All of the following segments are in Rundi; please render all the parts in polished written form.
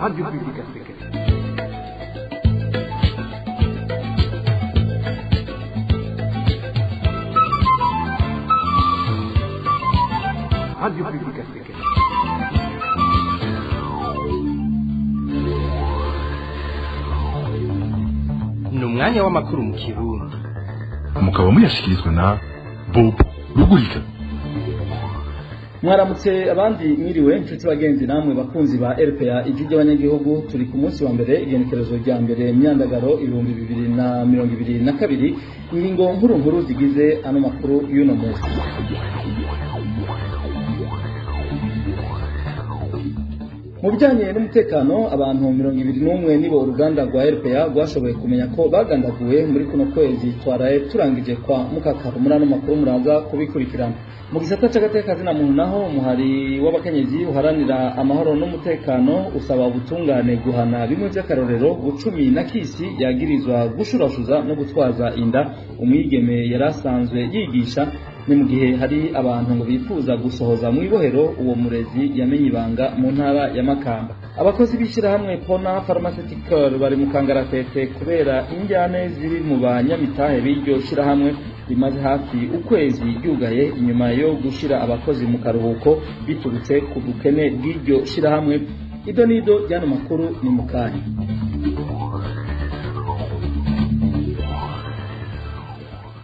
Radio Publique Africaine. Radio Publique Africaine. Ni umwanya w'amakuru mu Kirundi. Mukaba muyashyikirizwa na Bob Rugurika. Mwaramutse, abandi mwiriwe, inshuti bagenzi namwe bakunzi ba RPA, Ijwi ry'Abanyagihugu. Turi ku munsi wa mbere, igenekerezo rya mbere Myandagaro 2022. Ingingo nkuru nkuru zigize ano makuru y'uno munsi: mu bijyanye n'umutekano, abantu 21 nibo uruganda rwa RPA rwashoboye kumenya ko bagandaguwe muri kuno kwezi twaraye turangije kwa Mukakaro. Muri ano makuru muraza kubikurikirana. Mu gisata c'agateka muntu naho, umuhari w'abakenyezi uharanira amahoro n'umutekano usaba ubutungane guhana bimwe vy'akarorero Bucumi na Kisi yagirizwa gushurashuza no gutwaza inda umwigeme yari asanzwe yigisha. Ni mu gihe hari abantu ngo bifuza gusohoza mu ibohero uwo murezi yamenye ibanga mu ntara ya Makamba. Abakozi b'ishyirahamwe Pona Pharmaceutical bari mu kangaratete kubera injyane ziri mu banyamitahe b'iryo shyirahamwe rimaze hafi ukwezi ryugaye inyuma yo gushira abakozi mu karuhuko biturutse ku bukene bw'iryo shyirahamwe. Ido n'ido ry'ano makuru ni mu kanya.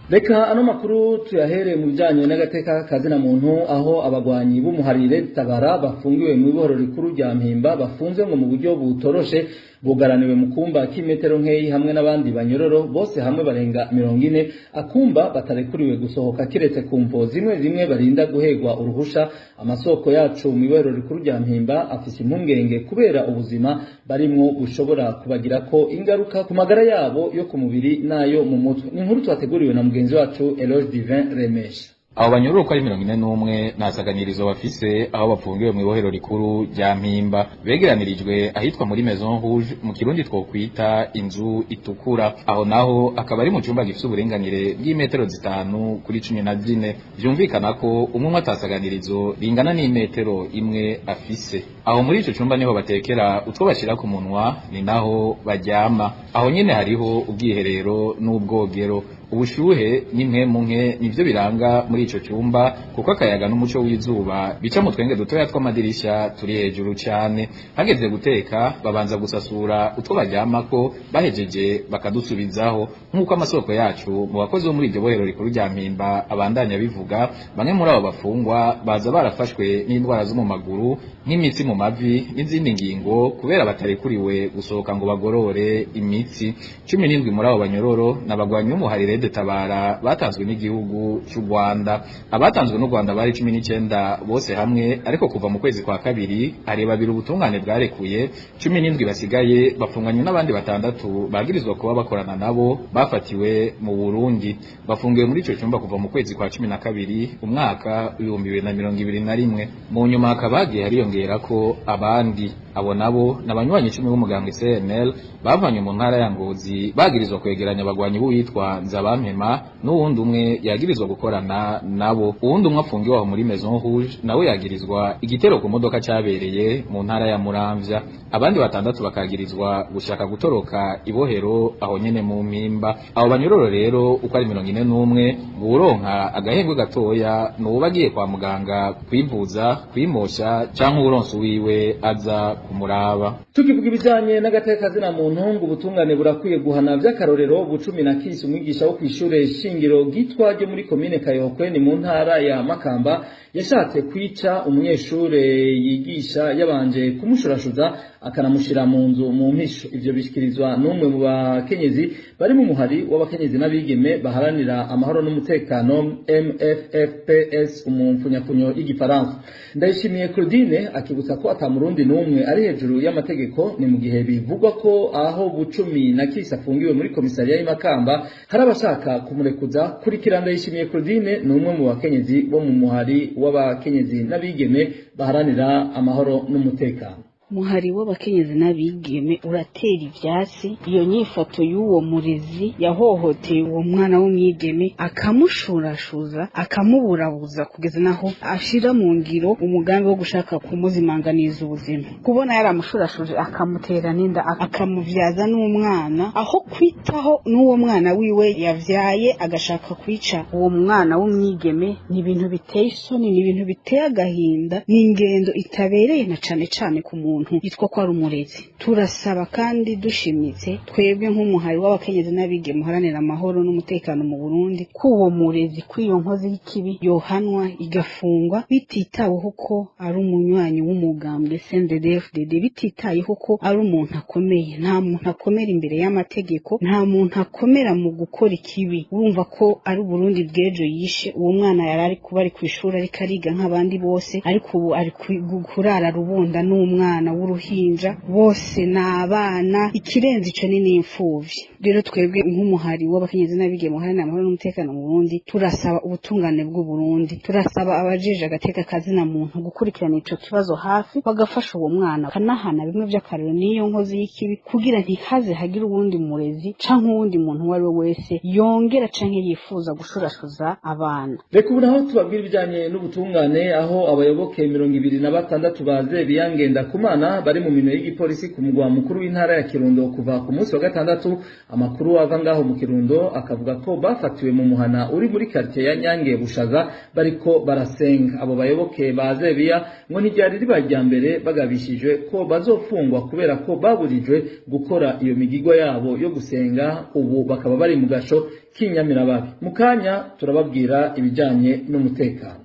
Reka ano makuru tuyahere mu bijyanye n'agateka kazina muntu, aho abagwanyi b'umuharire Tabara bafungiwe mu ibohoro rikuru rya Mpimba bafunzwe ngo mu buryo butoroshe, bugaraniwe mu kumba k'imetero nkeyi hamwe n'abandi banyororo bose hamwe barenga 40, akumba batarekuriwe gusohoka kiretse ku mvo zimwe zimwe barinda guhegwa uruhusha. Amasoko yacu mu ibohero rikuru rya Mpimba afise impungenge kubera ubuzima barimwo bushobora kubagirako ingaruka ku magara yabo yo ku mubiri n'ayo mu mutwe. Ni inkuru twateguriwe na mugenzi wacu Eloge Divin Remesha. Abo banyururu uko ari 41 nta saganirizo bafise aho bafungiwe mu ibohero rikuru rya Mpimba. Begeranirijwe ahitwa muri Maison Rouge, mu Kirundi twokwita inzu itukura. Aho naho akaba ari mu cumba gifise uburinganire bw'imetero 5 kuri 14. Vyumvikana ko umwe umwe atasaganirizo ringana n'imetero imwe afise. Aho muri ico cumba niho batekera utwo bashira ku munwa, ni naho baryama. Aho nyene hariho ubwiherero n'ubwogero. Ubushuhe n'impwemu nke nivyo biranga muri ico cyumba, kuko akayaga n'umuco w'izuba bica mu twenge dutoya tw'amadirisha turi hejuru cyane. Hageze guteka, babanza gusasura utwo baryamako, bahejeje bakadusubizaho. Nk'uko amasoko yacu mu bakozi bo muri iryo bohero rikuru rya Mpimba abandanya bivuga, bamwe muri abo bafungwa baza barafashwe n'indwara zo mu maguru, nk'imitsi mu mavi n'izindi ngingo, kubera batarekuriwe gusohoka ngo bagorore imitsi. 17 muri abo banyororo n'abagwanyi b'umuharire Tabara batanzwe n'igihugu cy'u Rwanda. Abatanzwe n'u Rwanda bari 19 bose hamwe, ariko kuva mu kwezi kwa kabiri hari babiri ubutungane bwarekuye. 17 basigaye bafunganywe n'abandi batandatu bagirizwa kuba bakorana nabo bafatiwe mu Burundi. Bafungiwe muri ico cyumba kuva mu kwezi kwa 12 umwaka 2021. Mu nyuma hakaba hagiye hariyongera ko abandi. Abo nabo n'abanywanyi 10 b'umugambwe CNL bavanywe mu ntara ya Ngozi, bagirizwa kwegeranya abagwanyi b'uwitwa Nzabampema, n'uwundi umwe yagirizwa gukorana nabo. Uwundi umwe afungiwe aho muri Maison Rouge nawe yagirizwa igitero ku modoka cyabereye mu ntara ya Muramvya. Abandi batandatu bakagirizwa gushaka gutoroka ibohero aho nyene mu Mpimba. Abo banyororo rero uko ari 41, ngo uronka agahengwe gatoya n'uwo agiye kwa muganga kwivuza, kwimosha, canke uwuronse wiwe aza kumuraba. Tukivuga ibijyanye n'agateka kazina muntu, ngo ubutungane burakwiye guhana by'akarorero Bucumi na Kisi, umwigisha wo kw'ishure shingiro Gitwa ryo muri komine Kayokwe, ni mu ntara ya Makamba, yashatse kwica umunyeshure yigisha yabanje kumushurashuza akanamushira mu nzu mu mpisho. Ivyo bishikirizwa n'umwe mu bakenyezi bari mu muhari w'abakenyezi n'abigeme baharanira amahoro n'umutekano, MFFPS mu mfunyafunyo y'igifaransa. Ndayishimiye Claudine akibutsa ko ata Murundi n'umwe ari hejuru y'amategeko. Ni mu gihe bivugwa ko aho Bucumi na Kisi afungiwe muri komisariya y'Imakamba hari abashaka kumurekuza. Kurikira Ndayishimiye Claudine, ni umwe mu bakenyezi bo mu muhari w'abakenyezi n'abigeme baharanira amahoro n'umutekano. Muhari w'abakenyezi n'abigeme uratera ivyatsi iyo nyifato y'uwo murezi yahohoteye uwo mwana w'umwigeme, akamushurashuza, akamuburabuza kugeza naho ashira mu ngiro umugambi wo gushaka kumuzimanganiza ubuzima. Kubona yaramushurashuje akamutera n'inda, akamuvyaza n'umwana, aho kwitaho n'uwo mwana wiwe yavyaye agashaka kwica uwo mwana w'umwigeme, ni ibintu biteye isoni, ni ibintu biteye agahinda, ni ingendo itabereye na cane cane ku muntu yitwa ko ari umurezi. Turasaba kandi dushimitse twebwe nk'umuhari w'abakenyezi n'abigeme uharanira amahoro n'umutekano mu Burundi ko uwo murezi, kw'iyo nkozi y'ikibi, yohanwa igafungwa, bititaweho ko ari umunywanyi w'umugambwe CNDD-FDD, bititayeho ko ari umuntu akomeye. Nta muntu akomera imbere y'amategeko, nta muntu akomera mu gukora ikibi. Urumva ko ari Burundi bw'ejo yishe. Uwo mwana yari ari kuba ari kw'ishuri, ariko ariga nk'abandi bose, ariko ubu ari kurara rubunda n'umwana w'uruhinja, bose ni abana. Ikirenze ico ni n'imfuvyi. Rero twebwe nk'umuhari w'abakenyezi n'abigeme uharanira amahoro n'umutekano mu Burundi turasaba ubutungane bw'u Burundi, turasaba abajeje agateka kazina muntu gukurikirana ico kibazo hafi, bagafasha uwo mwana, kanahana bimwe vy'akarero n'iyo nkozi y'ikibi, kugira ntihaze hagire uwundi murezi canke uwundi muntu uwo ari we wese yongera canke yifuza gushurashuza abana. Reka ubu naho tubabwira ibijanye n'ubutungane, aho abayoboke 26 baze biyangenda kumana bari mu minwe y'igipolisi ku mugwa mukuru w'intara ya Kirundo kuva ku munsi wa gatandatu. Amakuru ava ngaho mu Kirundo akavuga ko bafatiwe mu muhana uri muri quartier ya Nyange Bushaza bariko barasenga. Abo bayoboke ba Zebiya ngo ntiryari riba rya mbere bagabishijwe ko bazofungwa kubera ko baburijwe gukora iyo migigwa yabo yo gusenga, ubu bakaba bari mu gasho k'inyamirabari. Mu kanya turababwira ibijanye n'umutekano.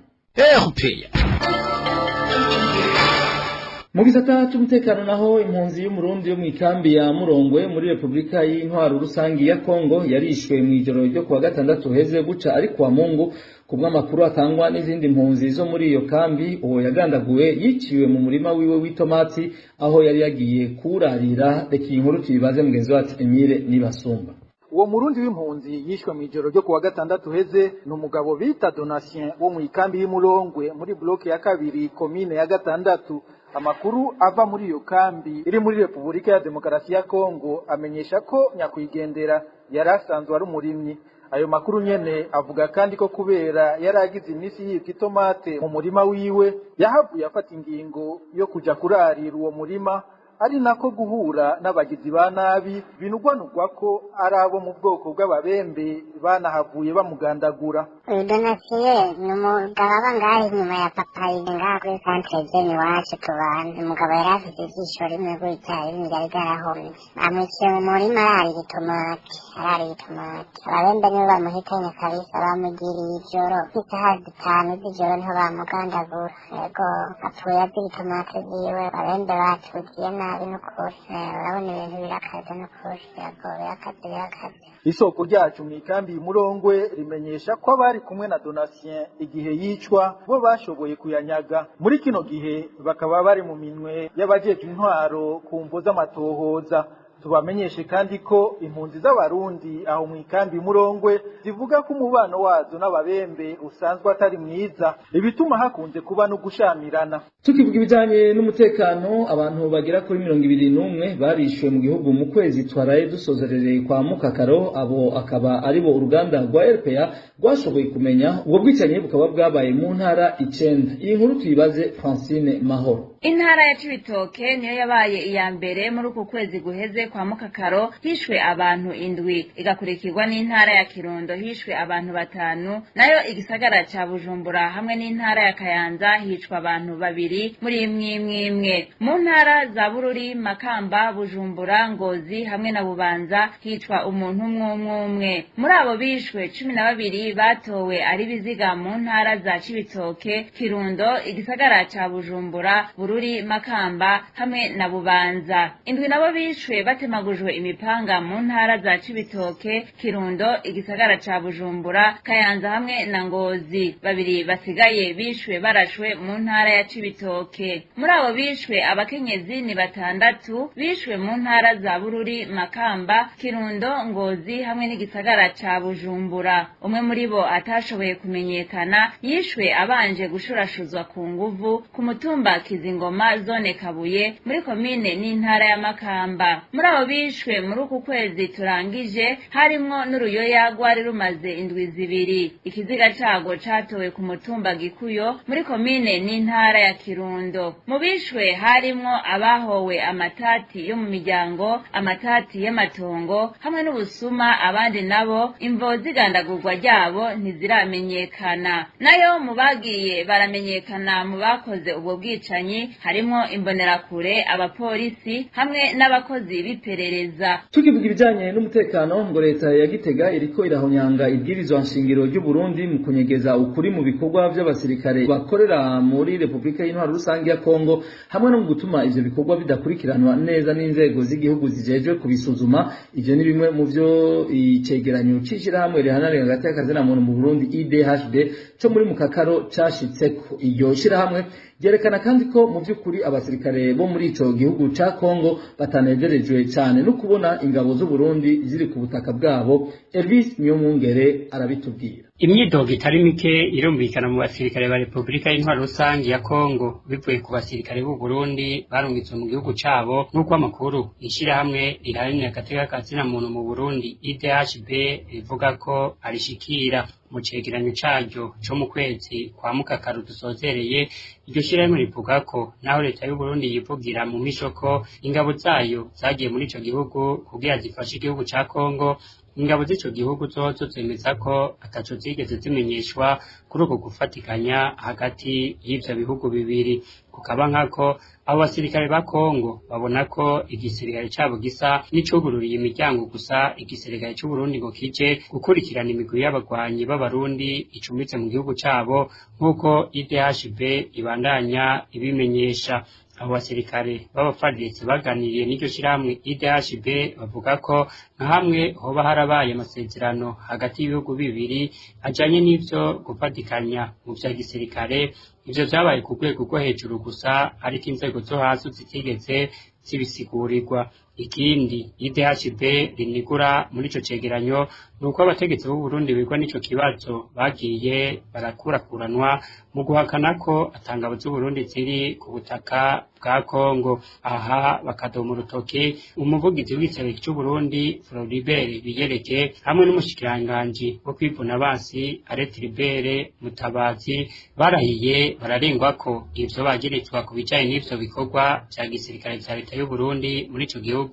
Mu gisata c'umutekano naho, impunzi y'Umurundi yo mw'ikambi ya Murongwe muri Repubulika y'Intwaro Rusangi ya Kongo yarishwe mw'ijoro ryo kuwa gatandatu heze guca ari kwa Mungu. Kubw'amakuru atangwa n'izindi mpunzi zo muri iyo kambi, uwo yagandaguwe yiciwe mu murima wiwe w'itomati aho yari yagiye kurarira. Reka iyi nkuru tuyibaze mugenzi wacu Emile Nibasumba. Uwo Murundi w'impunzi yishwe mw'ijoro ryo kuwa gatandatu heze ni umugabo bita Donatien wo mw'ikambi y'Imurongwe muri bloke ya kabiri, komine ya gatandatu. Amakuru ava muri iyo kambi iri muri Repubulika ya Demokarasi ya Kongo amenyesha ko nyakwigendera yari asanzwe ari umurimyi. Ayo makuru nyene avuga kandi ko kubera yari agize iminsi yibwa itomate mu murima wiwe, yahavuye afata ingingo yo kuja kurarira uwo murima, ari nako guhura n'abagizi ba nabi binugwanugwa ko ari abo mu bwoko bw'ababembe, banahavuye bamugandagura. Uyu Donatien ni umugabo aba ngaho inyuma ya papayi, ngaha kuri centre jene iwacu tubana. Umugabo yari afite ijisho rimwe gutya, irindi ryari ryarahomye. Amwiciye mu murima ararira itomati, ararira itomati. Ababembe nibo bamuhitanye kabisa, bamugiriye ijoro nk'isaha 5 z'ijoro niho bamugandagura. Yego, apfuye azira itomati ziwe. Ababembe batugiye nabi n'ukuri. Urabona ibintu birakaze n'ukuri. Yego, birakaze, birakaze. Isoko ryacu mu ikambi Murongwe rimenyesha ko abari kumwe na Donatien igihe yicwa bo bashoboye kuyanyaga. Muri kino gihe bakaba bari mu minwe y'abajejwe intwaro ku mvo z'amatohoza. Tubamenyeshe kandi ko impunzi z'Abarundi aho mu ikambi Murongwe zivuga ko umubano wazo n'ababembe usanzwe atari mwiza, ibituma hakunze kuba no gushamirana. Tukivuga ibijanye n'umutekano, abantu bagera kuri 21 barishwe mu gihugu mu kwezi twaraye dusozerereye kwa Mukakaro. Abo akaba aribo uruganda rwa RPA rwashoboye kumenya. Ubwo bwicanyi bukaba bwabaye mu ntara 9. Iyi nkuru tuyibaze Francine Mahoro. Intara ya Cibitoke niyo yabaye iya mbere muri uku kwezi guheze kwa Mukakaro, hishwe abantu 7, igakurikirwa n'intara ya Kirundo hishwe abantu 5, nayo igisagara ca Bujumbura hamwe n'intara ya Kayanza hicwa abantu 2 muri imwe. Mu ntara za Bururi, Makamba, Bujumbura, Ngozi hamwe na Bubanza hicwa umuntu umwe. Muri abo bishwe 12 batowe ari biziga mu ntara za Cibitoke, Kirundo, igisagara ca Bujumbura, Bururi, Makamba hamwe na Bubanza. 7 nabo bishwe batemagujwe imipanga mu ntara za Cibitoke, Kirundo, igisagara ca Bujumbura, Kayanza hamwe na Ngozi. Babiri basigaye bishwe barashwe mu ntara ya Cibitoke. Muri abo bishwe, abakenyezi ni batandatu bishwe mu ntara za Bururi, Makamba, Kirundo, Ngozi hamwe n'igisagara ca Bujumbura. Umwe muri bo atashoboye kumenyekana yishwe abanje gushurashuzwa ku nguvu ku mutumba Kizingoma, zone Kabuye, muri komine n'intara ya Makamba. Muri abo bishwe muri uku kwezi turangije harimwo n'uruyoya rwari rumaze indwi 2. Ikiziga cago catowe ku mutumba Gikuyo muri komine n'intara ya Kirundo. Mu bishwe harimwo abahowe amatati yo mu miryango, amatati y'amatongo hamwe n'ubusuma, abandi nabo imvo zigandagurwa ryabo ntiziramenyekana. Nayo mu bagiye baramenyekana mu bakoze ubwo bwicanyi harimwo imbonerakure, abapolisi hamwe n'abakozi b'iperereza. Tukivuga ibijanye n'umutekano, ngo leta ya Gitega iriko irahonyanga ibwirizwa nshingiro ry'u Burundi mu kunyegeza ukuri mu bikorwa vy'abasirikare bakorera muri Republika y'Intwaro Rusange ya Kongo, hamwe no mu gutuma ivyo bikorwa bidakurikiranwa neza n'inzego z'igihugu zijejwe kubisuzuma. Ivyo ni bimwe mu vyo icegeranyo c'ishirahamwe riharanira hagati y'akazina muntu mu Burundi IDHB co muri Mukakaro cashitseko. Iryo shirahamwe ryerekana kandi ko mu by'ukuri abasirikare bo muri ico gihugu ca Kongo batanezerejwe cyane no kubona ingabo z'u Burundi ziri ku butaka bwabo. Elvis Niyomwungere arabitubwira. Imyidogo itari mike irumvikana mu basirikare ba Republika y'Intwaro Rusange ya Kongo bivuye ku basirikare b'u Burundi barungitswe mu gihugu cabo, nk'uko amakuru ishirahamwe riharanira agateka ka muntu mu Burundi IDHB rivuga ko arishikira. Mu cegeranyo caryo co mu kwezi kwa Mukakaru dusozereye, iryo shirahamwe rivuga ko naho leta y'u Burundi yivugira mu misho ko ingabo zayo zagiye muri ico gihugu kugira zifashe igihugu ca Kongo, ingabo z'ico gihugu zozo zemeza ko ataco zigeze zimenyeshwa kuri uko gufatikanya hagati y'ivyo bihugu bibiri. Kukaba nkako abo basirikare ba Kongo babona ko igisirikare cabo gisa n'icugururiye imiryango gusa igisirikare c'u Burundi ngo kije gukurikirana imigwi y'abagwanyi b'abarundi icumbitse mu gihugu cabo, nk'uko IDHB ibandanya ibimenyesha. Abo basirikare b'abafaridese baganiriye n'iryo shirahamwe IDHB bavuga ko nka hamwe hoba harabaye amasezerano hagati y'ibihugu bibiri ajanye n'ivyo gufatikanya mu vya gisirikare, ivyo vyabaye ku rwego rwo hejuru gusa, ariko inzego zo hasi zitigeze zibisigurirwa. Ikindi IDHB rinigura muri ico cegeranyo nuko abategetsi b'u Burundi bigwa n'ico kibazo bagiye barakurakuranwa mu guhakana ko atangabo z'u Burundi ziri ku butaka bwa Kongo. Aha bakadoma urutoke umuvugizi w'igisirikare c'u Burundi Floribert Biyereke hamwe n'umushikiranganji wo kwivuna abansi Arete Libere Mutabazi, barahiye bararengwa ko ivyo bageretswa ku bijanye n'ivyo bikorwa vya gisirikare vya leta y'u Burundi muri ico gihugu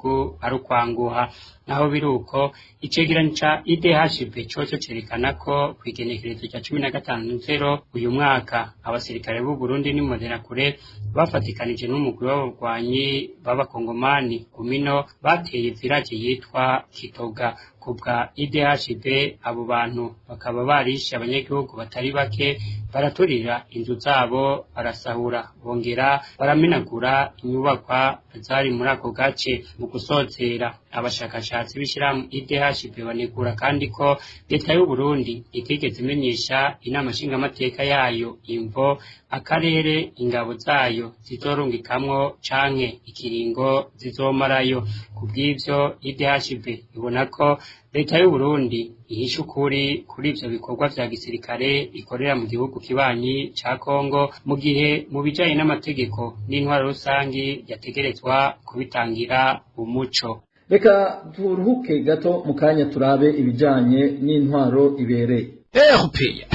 ari ukwanguha. Naho biruko, icegeranyo ca IDHB coco cerekana ko kw'igenekerezo rya 15.0 uyu mwaka abasirikare b'u Burundi n'imbonerakure bafatikanije n'umugwi w'abagwanyi b'abakongomani Gumino bateye village yitwa Kitoga. Kubwa IDHB, abo bantu bakaba barishe abanyagihugu batari bake, baraturira inzu zabo, barasahura, bongera baramenagura inyubakwa zari muri ako gace. Mu gusozera, abashakashatsi b'ishirahamwe IDHB banegura kandi ko leta y'u Burundi itigeze imenyesha inama nshingamateka yayo imvo akarere ingabo zayo zizorungikamwo canke ikiringo zizomarayo. Kubw'ivyo, IDHB ibona ko leta y'u Burundi ihisha ukuri kuri ivyo bikorwa vya gisirikare ikorera mu gihugu kibanyi ca Kongo, mu gihe mu bijanye n'amategeko n'intwaro rusangi yategerezwa kubitangira umuco. Reka turuhuke gato mu kanya turabe ibijanye n'intwaro ibereye. RPA.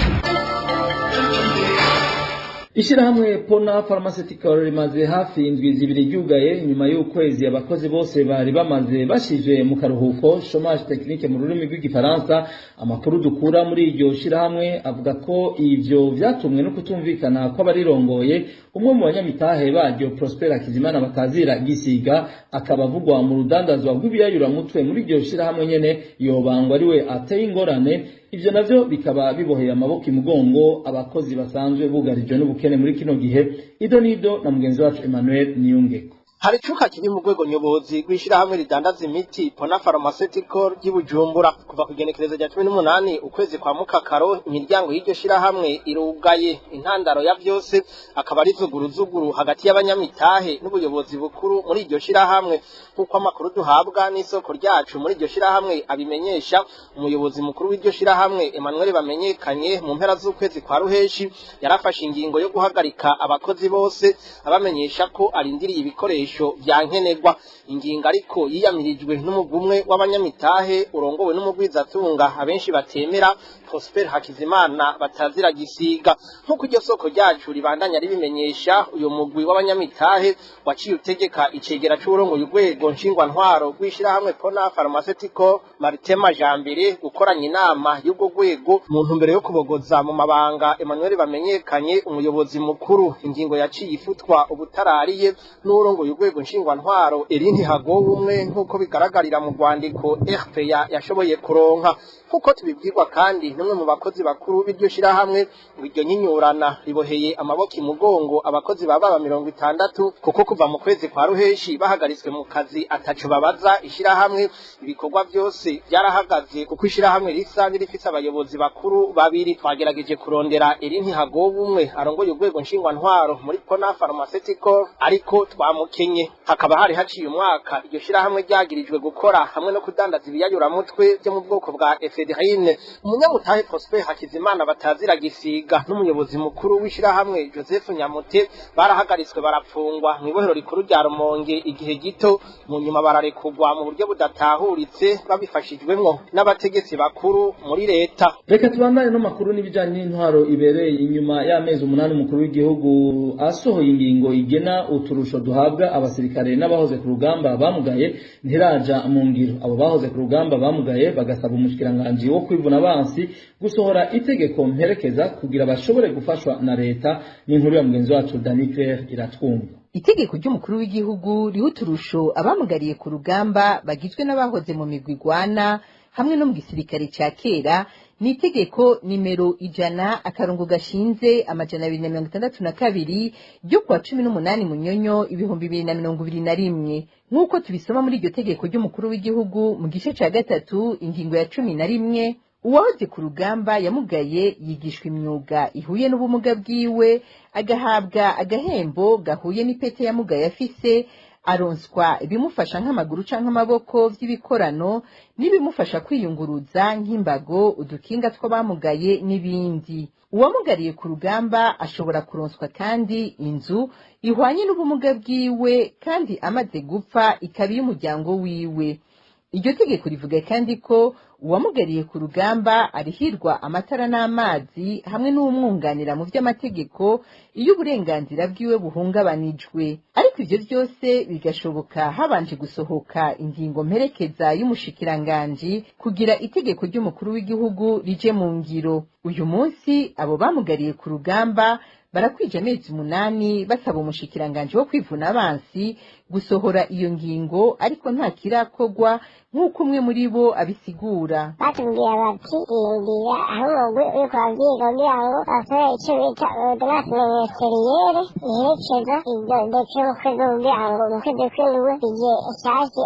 Ishirahamwe Pona Pharmaceutical rimaze hafi indwi 2 ryugaye nyuma y'ukwezi abakozi bose bari bamaze bashije mu karuhuko, chômage technique mu rurimi rw'igifaransa. Amakuru dukura muri iryo shirahamwe avuga ko ivyo vyatumwe no kutumvikana kw'abarirongoye. Umwe mu banyamitahe baryo, Prosper Hakizimana batazira Gisiga, akaba avugwa mu rudandazwa rw'ibiyayuramutwe muri iryo shirahamwe nyene, yobangwa ariwe ateye ingorane. Ivyo navyo bikaba biboheye amaboko imugongo abakozi basanzwe bugarijwe n'ubukene muri kino gihe. Ido nido na mugenzi wacu Emmanuel Niyungeko. Hari icuka kiri mu rwego nyobozi rw'ishirahamwe ridandaza imiti Pona Pharmaceutical ry'Ibujumbura. Kuva ku igenekerezo rya 18 ukwezi kwa Mukakaro, imiryango y'iryo shirahamwe irugaye. Intandaro ya vyose akaba ari zuguruzuguru hagati y'abanyamitahe n'ubuyobozi bukuru muri iryo shirahamwe. Kuko amakuru duhabwa n'isoko ryacu muri iryo shirahamwe abimenyesha, umuyobozi mukuru w'iryo shirahamwe Emmanuel Bamenyekanye mu mpera z'ukwezi kwa Ruheshi yarafashe ingingo yo guhagarika abakozi bose, abamenyesha ko arindiriye ibikoresho vya nkenerwa. Ingingo ariko yiyamirijwe n'umugumwe w'abanyamitahe urongowe n'umugwizatunga abenshi batemera, Prosper Hakizimana batazira gisiga. Nk'uko iryo soko ryacu ribandanya ribimenyesha, uyu mugwi w'abanyamitahe waciye utegeka icegera c'uwurongoye urwego nshingwantwaro rw'ishirahamwe Pona Pharmaceutical Martin Majambere gukoranya inama y'urwo rwego mu ntumbero yo kubogoza mu mabanga Emmanuel Bamenyekanye umuyobozi mukuru. Ingingo yaciye ifutwa ubutarariye n'uwurongoye urwego nshingwantwaro Erin Hagowe umwe, nk'uko bigaragarira mu rwandiko RPA yashoboye kuronka. Nk'uko tubibwirwa kandi n'umwe mu bakozi bakuru b'iryo shirahamwe, ngo iryo nyinyurana riboheye amaboko imugongo abakozi baba 60, kuko kuva mu kwezi kwa Ruheshi bahagaritswe mu kazi ataco babaza ishirahamwe. Ibikorwa byose byarahagaze kuko ishirahamwe risa n'irifise abayobozi bakuru babiri. Twagerageje kurondera Erin Hagowe umwe arongoye urwego nshingwantwaro muri Pona Pharmaceutical, ariko twamukenye. Hakaba hari haciye umwaka iryo shirahamwe ryagirijwe gukora hamwe no kudandaza ibiyayuramutwe byo mu bwoko bwa efedrine. Umunyamutahe Prosper Hakizimana batazira gisiga n'umuyobozi mukuru w'ishirahamwe Joseph Nyamute barahagaritswe barapfungwa mw'ibohero rikuru rya Rumonge igihe gito, mu nyuma bararekurwa mu buryo budatahuritse babifashijwemwo n'abategetsi bakuru muri leta. Reka tubandane no makuru n'ibijanye n'intwaro ibereye. Inyuma y'amezi 8 umukuru w'igihugu asohoye ingingo igena uturusho duhabwa abasirikare n'abahoze ku rugamba bamugaye ntiraja mu ngiro. Abo bahoze ku rugamba bamugaye bagasaba umushikiranganje wo kwivuna abansi gusohora itegeko mperekeza kugira bashobore gufashwa na leta. N'inkuru ya mugenzi wacu Dani Claire iratwumva. Itegeko ry'umukuru w'igihugu riha uturusho abamugariye ku rugamba bagizwe n'abahoze mu migwi igwana hamwe no mu gisirikare ca kera ni itegeko nimero 100-262 ryo kuwa 18 Munyonyo 2021. Nk'uko tubisoma muri iryo tegeko ry'umukuru w'igihugu mu gice ca 3 ingingo ya 11, uwahoze ku rugamba yamugaye yigishwa imyuga ihuye n'ubumuga bwiwe, agahabwa agahembo gahuye n'ipete yamugaye afise, aronswa ibimufasha nk'amaguru canke amaboko vy'ibikorano n'ibimufasha kwiyunguruza nk'imbago, udukinga tw'abamugaye n'ibindi. Uwamugariye ku rugamba ashobora kuronswa kandi inzu ihwanye n'ubumuga bwiwe, kandi amaze gupfa ikaba iy'umuryango wiwe. Iryo tegeko rivuga kandi ko uwamugariye ku rugamba arihirwa amatara n'amazi hamwe n'umwunganira mu vy'amategeko iyo uburenganzira bwiwe buhungabanijwe. Ariko ivyo vyose bigashoboka habanje gusohoka ingingo mperekeza y'umushikiranganji kugira itegeko ry'umukuru w'igihugu rije mu ngiro. Uyu munsi abo bamugariye ku rugamba barakwije amezi 8 basaba umushikiranganje wo kwivuna abansi gusohora iyo ngingo, ariko nta kirakorwa nk'uko umwe muri bo abisigura. Batubwira bati indira aho umugwi uriko uravyiga kugira ngo basore ico bita ordonnance ministerielle iherekeza iryo dekret y'umukwezi, kugira ngo mu kwezi kw'indwi igihe nshasha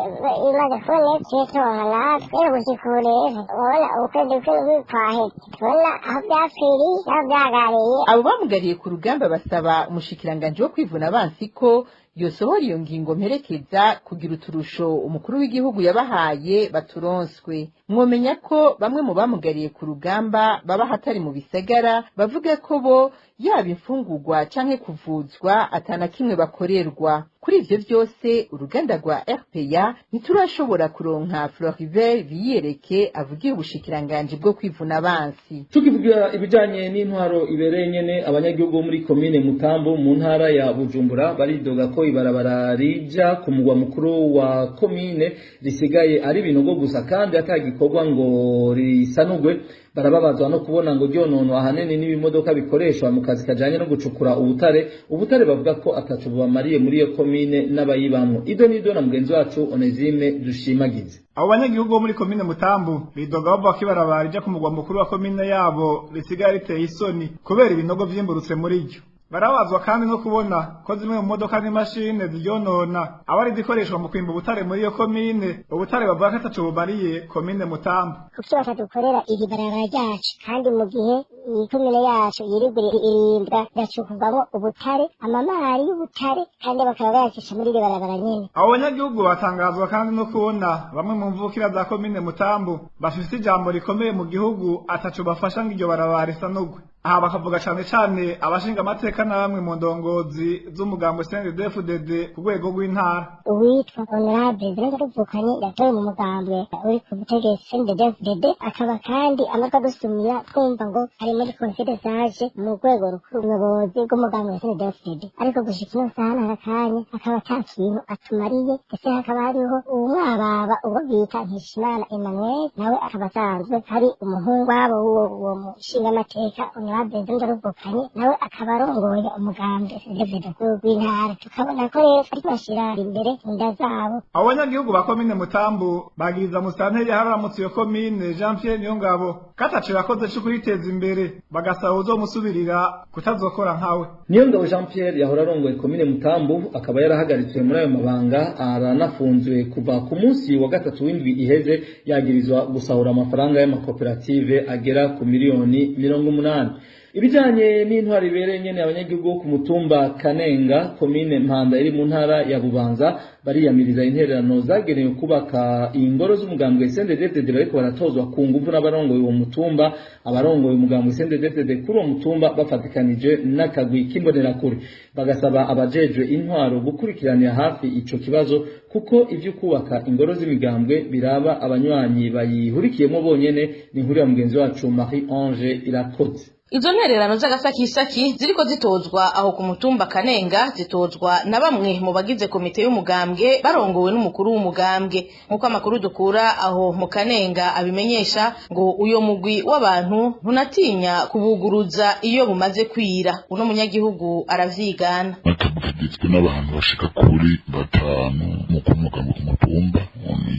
imaze kuboneka tube turonka natwe. Rero gushika ubu rero urabona ukwezi kw'indwi kwaheze, tubona aho vyapfiriye n'aho vyahagarariye. Abo bamugariye ku rugamba basaba umushikiranganje wo kwivuna abansi ko yosohora iyo ngingo mperekeza kugira uturusho umukuru w'igihugu yabahaye baturonswe. Mwomenya ko bamwe mu bamugariye ku rugamba baba hatari mu bisagara bavuga ko bo yaba imfungurwa canke kuvuzwa atana kimwe bakorerwa. Kuri ivyo vyose uruganda rwa RPA ntiturashobora kuronka Floribert Biyereke avugira ubushikiranganje bwo kwivuna abansi. Tukivuga ibijanye n'intwaro ibereye nyene, abanyagihugu bo muri komine Mutambo mu ntara ya Bujumbura baridoga ko ibarabara rija ku mugwa mukuru wa komine risigaye ari ibinogo gusa kandi atagikorwa ngo risanurwe. Barababazwa no kubona ngo ryononwa ahanini n'ibimodoka bikoreshwa mu kazi kajanye no gucukura ubutare. Ubutare bavuga ko ataco bubamariye muri iyo komine n'abayibamwo. Ido nido na mugenzi wacu Onesime Dushimagize. Abo banyagihugu bo muri komine Mutambu bidoga bavuga ko ibarabara rija ku mugwa mukuru wa komine yabo risigaye riteye isoni kubera ibinogo vyimburutse muri ryo. Barabazwa kandi no kubona ko zimwe mu modoka n'imashini ziryonona aba ari zikoreshwa mu kwimba ubutare muri iyo komine, ubutare bavuga ko ataco bumariye komine Mutambu. Kuki batadukorera iri barabara ryacu kandi mu gihe iyi komine yacu yirigura irimbwa igacukurwamo ubutare, amamari y'ubutare, kandi bakaba bayacisha muri iri barabara nyene. Abo banyagihugu batangazwa kandi no kubona bamwe mu mvukira za komine Mutambu bafise ijambo rikomeye mu gihugu ataco bafasha ngo iryo barabara risanurwe. Aha bakavuga cane cane abashinga amateka na bamwe mu ndongozi z'umugambo CNDD-FDD ku rwego rw'intara. Uwitwa Honorable Ziranga Ruvukanye yatowe mu mugambwe uri ku butegetsi CNDD-FDD, akaba kandi amatwi adusumira twumva ngo ari muri conseil des sages mu rwego rukuru umuyobozi bw'umugambi wa CNDD-FDD, ariko gushika ino saha n'akanya akaba ata kintu atumariye. Ndetse hakaba hariho uwumwababa uwo bita Nkeshimana Emmanuel, nawe akaba asanzwe ari umuhungu wabo w'uwo mushingamateka Honorable Ziranga Ruvukanye, nawe akaba arongoye umugambi CNDD-FDD w'intara. Tukabona ko rero ariko bashira imbere inda zabo. Abo banyagihugu ba komine Mutambu bagiriza musitanteri yaharamutse iyo komine Jean Pierre Niyongabo ko ataco yakoze co kuyiteza imbere, bagasaba uzomusubirira kutazokora nkawe. Niyongabo Jean Pierre yahora arongoye komine Mutambu akaba yarahagaritswe muri ayo mabanga, aranafunzwe kuva ku munsi wa gatatu w'indwi iheze, yagirizwa gusahura amafaranga y'amakoperative agera ku miliyoni 80. Ibijanye n'intwari ibereye nyene, abanyagihugu bo ku mutumba Kanenga, komine Mpanda iri mu ntara ya Bubanza, bariyamiriza intererano zagenewe kubaka ingoro z'umugambwe CNDD-FDD bariko baratozwa ku nguvu n'abarongoye uwo mutumba. Abarongoye umugambwe CNDD-FDD kuri uwo mutumba bafatikanije n'akagwi k'imbonerakure bagasaba abajejwe intwaro gukurikiranira hafi ico kibazo, kuko ivyo kubaka ingoro z'imigambwe biraba abanywanyi bayihurikiyemo bonyene. Ni inkuru ya mugenzi wacu Marie Ange Irakoze. Izo ntererano z'agasakisaki ziriko zitozwa aho ku mutumba Kanenga zitozwa na bamwe mu bagize komite y'umugambwe barongowe n'umukuru w'umugambwe. Nk'uko amakuru dukura aho mu Kanenga abimenyesha, ngo uyo mugwi w'abantu ntunatinya kubuguruza iyo bumaze kwira. Uno munyagihugu aravyigana. Bakagizwe n'abantu bashika kuri batanu mu mugambwe ku mutumba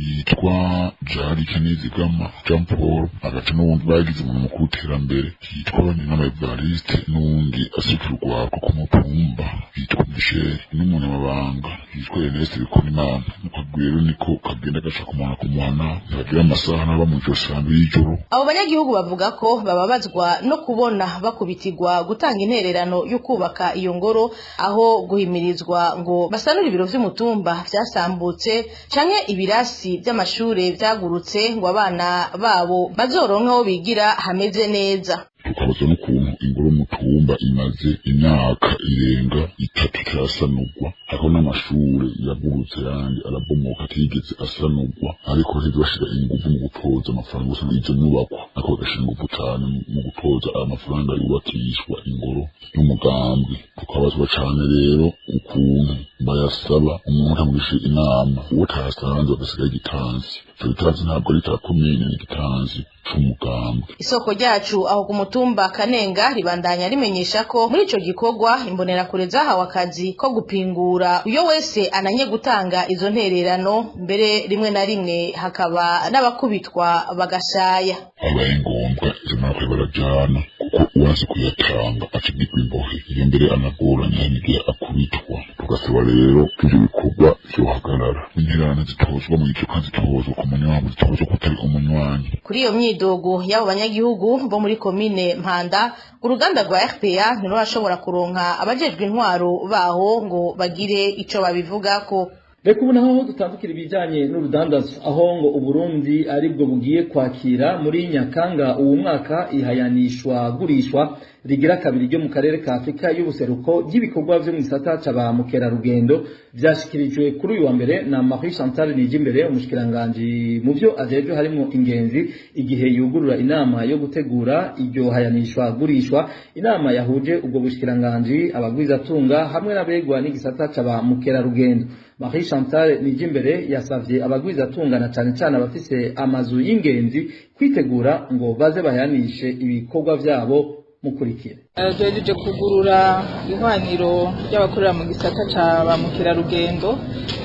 yitwa Jari Kanizigama Jean Paul, agaca n'uwundi bagize umuntu mukuru w'iterambere yitwa Nyinama Evariste, n'uwundi aserukira urwako ku mutumba yitwa Michel, n'umunyamabanga yitwa Ernest Bikorimana. Mukagwi rero niko kagenda gaca kumuhana kumuhana, ntibagira amasaha n'aba mw'ijoro saa mbiri y'ijoro. Abo banyagihugu bavuga ko bababazwa no kubona bakubitirwa gutanga intererano yo kubaka iyo ngoro, aho guhimirizwa ngo basanure ibiro vy'umutumba vyasambutse canke ibirasi vy'amashure vyagurutse ngo abana babo bazoronke aho bigira hameze neza. Tukabaza n'ukuntu ingoro y'umutumba imaze imyaka irenga 3 itarasanurwa, hariho n'amashure yagurutse yandi arabomoka atigeze asanurwa, ariko ntibashira inguvu mu gutoza amafaranga gusa izo nyubakwa, ariko bagashira inguvu cane mu gutoza amafaranga yubakishwa ingoro y'umugambwe. Tukabazwa cane rero ukuntu bayasaba umuntu atamugisha inama, uwo atahasanze bagasigaho igitansi. Ico gitansi ntabwo ari ica komine, ni igitansi c'umugambwe. Isoko ryacu aho ku mutumba Kanenga ribandanya rimenyesha ko muri ico gikorwa imbonerakure zahawe akazi ko gupingura uyo wese ananye gutanga izo ntererano, mbere rimwe na rimwe hakaba n'abakubitwa bagashaya. Abaye ngombwa izo ntwaro barajana, kuko uwanse kuyatanga acibirwa imbohe, iyo mbere anagoranye n'igihe akubitwa. Tugasaba rero ko ivyo bikorwa vyohagarara, intererano zitozwa mu gico kandi zitozwa ku munywanyi, zitozwa kutari umunywanyi. Kuri iyo myidogo y'abo banyagihugu bo muri komine Mpanda, uruganda rwa RPA ntirurashobora kuronka abajejwe intwaro baho ngo bagire ico babivugako. Reka ubu naho dutandukira ibijanye n'urudandazo, aho ngo Uburundi aribwo bugiye kwakira muri Nyakanga uwu mwaka ihayanishwa gurishwa rigira kabiri ryo mu karere ka Afrika y'ubuseruko ry'ibikorwa vyo mu gisata ca ba mukerarugendo. Vyashikirijwe kuri uyu wa mbere na Marie Chantal Nijimbere, umushikiranganji mu vyo ajejwe harimwo ingenzi, igihe yugurura inama yo gutegura iryo hayanishwa gurishwa, inama yahuje ubwo bushikiranganji, abagwizatunga hamwe n'abegwa n'igisata ca ba mukerarugendo. Marie Chantal Nijimbere yasavye abagwizatunga na cane cane abafise amazu y'ingenzi kwitegura ngo baze bayanishe ibikorwa vyabo. Mukurikire. Duhejeje kugurura ihwaniro ry'abakorera mu gisata ca ba mukerarugendo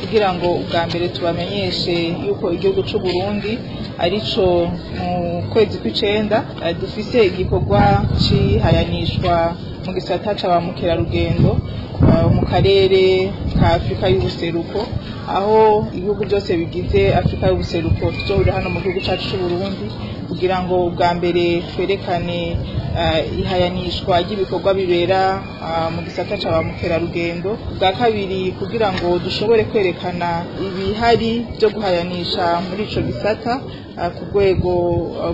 kugira ngo ubwa mbere tubamenyeshe yuko igihugu c'u Burundi arico mu kwezi kw'icenda dufise igikorwa c'ihayanishwa mu gisata ca ba mukerarugendo mu karere ka Afrika y'ubuseruko, aho ibihugu byose bigize Afrika y'ubuseruko tuzohurira hano mu gihugu cacu c'u Burundi kugira ngo ubwa mbere twerekane ihayanishwa ry'ibikorwa bibera mu gisata ca ba mukerarugendo, ubwa kabiri kugira ngo dushobore kwerekana ibihari byo guhayanisha muri ico gisata ku rwego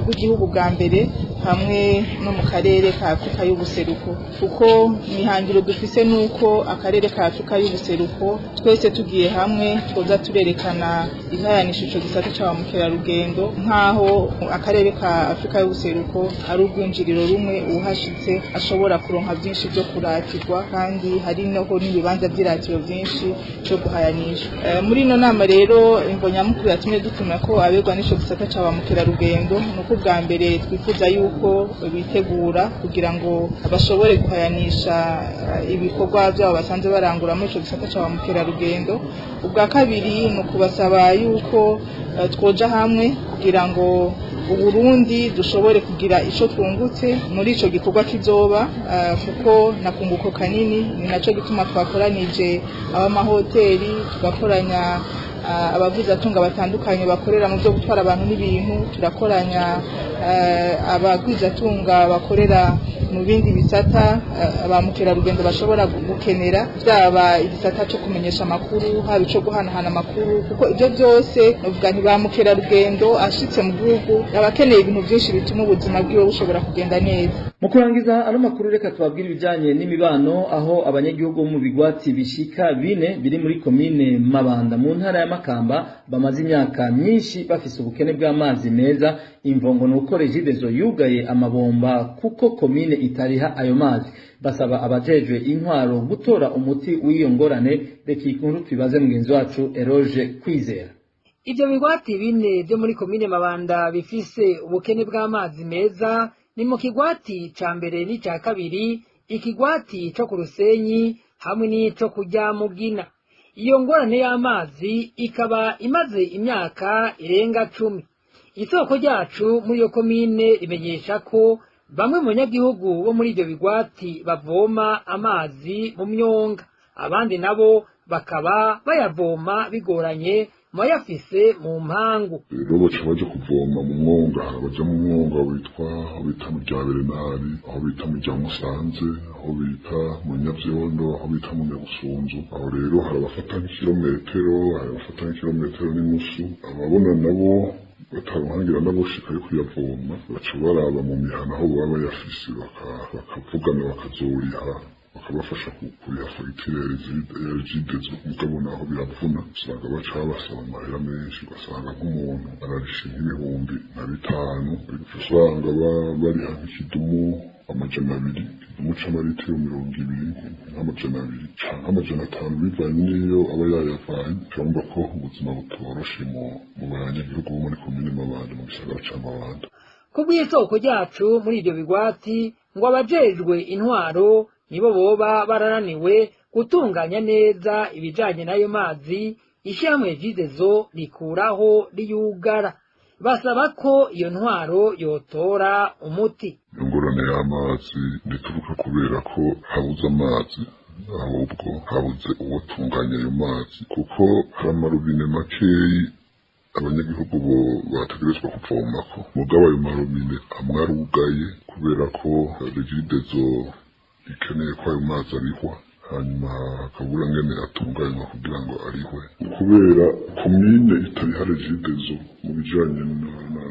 rw'igihugu bwa mbere hamwe no mu karere ka Afrika y'ubuseruko, kuko imihangiro dufise nuko akarere ka Afrika y'ubuseruko twese tugiye hamwe twoza turerekana ihayanisha ico gisata ca ba mukerarugendo, nk'aho akarere ka Afrika y'ubuseruko ari urwinjiriro rumwe uwuhashitse ashobora kuronka byinshi byo kuratirwa, kandi hari noho n'ibibanza by'iratiro byinshi byo guhayanisha. Muri ino nama rero imvo nyamukuru yatumye dutuma ko abegwa n'ico gisata ca ba mukerarugendo nuko ubwa mbere twifuza yuko bitegura kugira ngo bashobore guhayanisha ibikorwa byabo basanzwe barangura muri ico gisata ca ba mukerarugendo. Ubwa kabiri ni ukubasaba yuko twoja hamwe kugira ngo Uburundi dushobore kugira ico twungutse muri ico gikorwa kizoba, kuko nakunguko kanini. Ni naco gituma twakoranije abamahoteli, tugakoranya abavuzatunga batandukanye bakorera mu byo gutwara abantu n'ibintu, turakoranya abagwizatunga bakorera mu bindi bisata ba mukerarugendo bashobora gukenera, byaba igisata cyo kumenyesha amakuru, haba ico guhanahana amakuru, kuko ibyo byose uvuga nti ba mukerarugendo ashitse mu gihugu abakeneye ibintu byinshi bituma ubuzima bwiwe bushobora kugenda neza. Mu kurangiza ano makuru reka tubabwire ibijanye n'imibano, aho abanyagihugu mu bigwati bishika bine biri muri komine Mabanda mu ntara ya Makamba bamaze imyaka myinshi bafise ubukene bw'amazi meza. Imvongo nuko Regideso yugaye amabomba kuko komine itariha ayo mazi. Basaba abajejwe intwaro gutora umuti w'iyo ngorane. Reka inkuru tubibaze mugenzi wacu Eroge Kwizera. Ivyo bigwati bine byo muri komine Mabanda bifise ubukene bw'amazi meza ni mu kigwati ca mbere n'ica kabiri, ikigwati co ku Rusenyi hamwe n'ico kurya Mugina. Iyo ngorane y'amazi ikaba imaze imyaka irenga 10. Isoko ryacu muri iyo komine rimenyesha ko bamwe mu banyagihugu bo muri ivyo bigwati bavoma amazi mu myonga, abandi nabo bakaba bayavoma bigoranye mayafise mu mpangu. Rero baca baja kuvoma mu mwonga, baja mu mwonga witwa aho bita mu rya Berenari, aho bita mu rya Musanze, aho bita mu Nyavyondo, aho bita mu Nyabusunzu. Aho rero hari abafata nk'ikirometero, hari abafata nk'ikirometero n'inusu. Ababona nabo bataruhangira n'aboshika yo kuyavoma baca baraba mu mihana aho baba bayafise, bakavugana bakazoriha, bakabafasha kuriha fagitire ya Regideso. Mugabo naho biravuna, usanga baca babasaba amahera menshi, ugasanga nk'umuntu ararisha nk'ibihumbi nka 5, usanga bariha nk'ikidumu 200, ikidumu c'amaritiro 20 nk'200 canke 500 bivanye n'iyo aba yayavanye. Urumva ko ubuzima butoroshe mu banyagihugu bo muri komine Mabanda mu gisagara ca Mabanda. Kubw'isoko ryacu muri ivyo bigwati ngo abajejwe intwaro nibo boba barananiwe gutunganya neza ibijanye n'ayo mazi, ishyirahamwe Regideso rikuraho riyugara. Basaba ko iyo ntwaro yotora umuti. Ingorane y'amazi ntituruka kubera ko habuze amazi, ahubwo habuze uwotunganya ayo mazi, kuko hari amarobine makeyi abanyagihugu bo bategerezwa kuvomako. Mugabo ayo marobine amwe arugaye kubera ko Regideso ikeneye ko ayo mazi arihwa, hanyuma hakabura ngene atunganywa kugira ngo arihwe, kubera komine itariha Regideso mu bijanye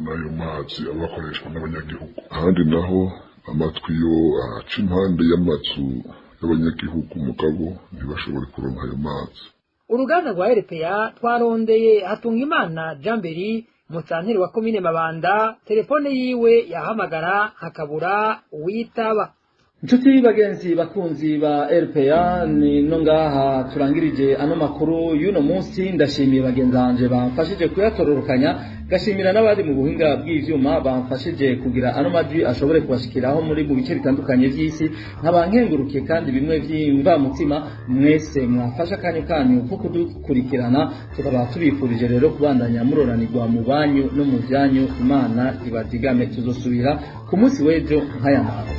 n'ayo mazi aba akoreshwa n'abanyagihugu. Ahandi naho amatwiyo aca impande y'amazu y'abanyagihugu, mugabo ntibashobore kuronka ayo mazi. Uruganda rwa RPA twarondeye Hatungimana Jamberi, musanteri wa komine Mabanda, telefone yiwe yahamagara hakabura uwitaba. Nshuti bagenzi bakunzi ba RPA, ni no ngaha turangirije ano makuru y'uno munsi. Ndashimiye bagenzi banje bamfashije kuyatororokanya, gashimira n'abari mu buhinga bw'ivyuma bamfashije kugira ano majwi ashobore kubashikiraho muri mu bice bitandukanye vy'isi. Nkaba nkengurukiye kandi bimwe vy'imvamutima mwese mwafasha kanyu kanyu ko kudukurikirana, tukaba tubifurije rero kubandanya muroranirwa mu banyu no mu vyanyu. Imana ibazigame, tuzosubira ku munsi w'ejo nk'aya mawe.